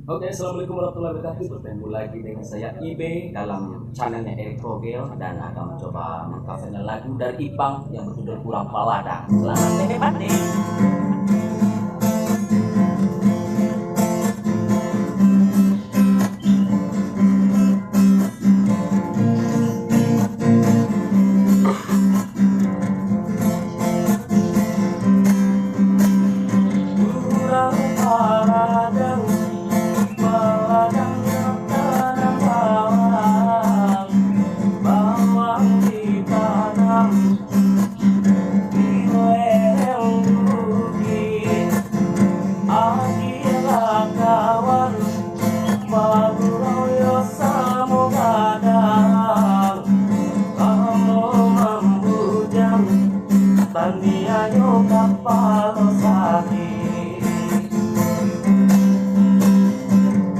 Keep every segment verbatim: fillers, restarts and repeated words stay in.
Oke, assalamualaikum warahmatullahi wabarakatuh. Bertemu lagi dengan saya Ibe dalam channelnya Eric Kogel dan akan mencoba mengcoverkan lagu dari Ipang yang berjudul Urang Paladang. Selamat menikmati. Urang Paladang, Paladang nan tanam bawang, bawang ditanam di lereng bukik. Adilah kawan, bagurau yo samo gadang, samo mambujang, tanianyo kapalo sakik.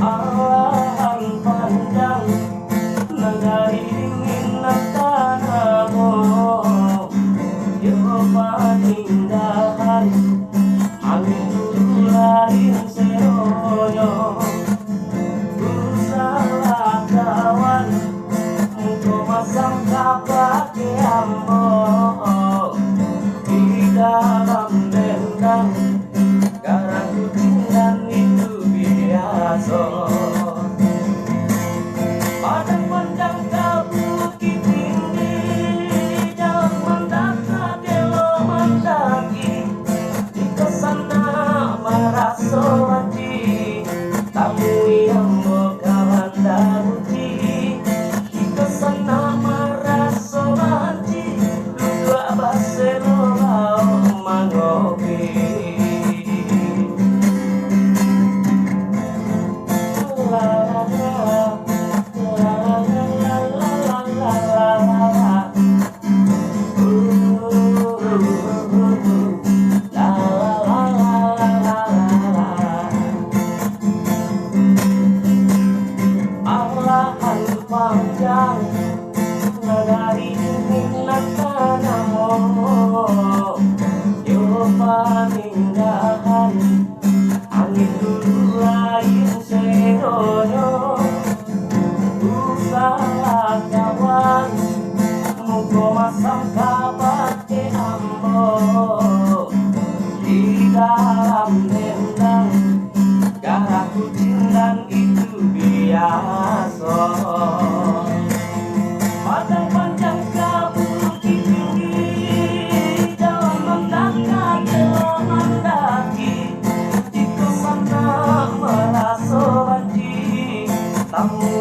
Alahan panjang, nagari dingin nan tanamo, yo panindahan, angin dulu lain seronyo. Usahlah kawan, muko masam kapake ambo, di dalam dendang, garang kucing dan itu biaso. Padang panjang ka bukik tinggi, jalan mandaka, kelo mandaki. Iko sanak maraso banci, tamui ambo kawan daguci. Iko sanak maraso banci, duduak baselo bao mangopi. La, la, la, la, la. Alahan panjang, nagari dingin nan tanamo, yo panindahan, angin dulu lain seronyo. Usahlah kawan, muko masam kapake ambo, di dalam dendang, garang kucing dan itu biaso. Padang panjang ka bukik tinggi, jalan mandaka, kelo mandaki. Iko sanak maraso banci, tamui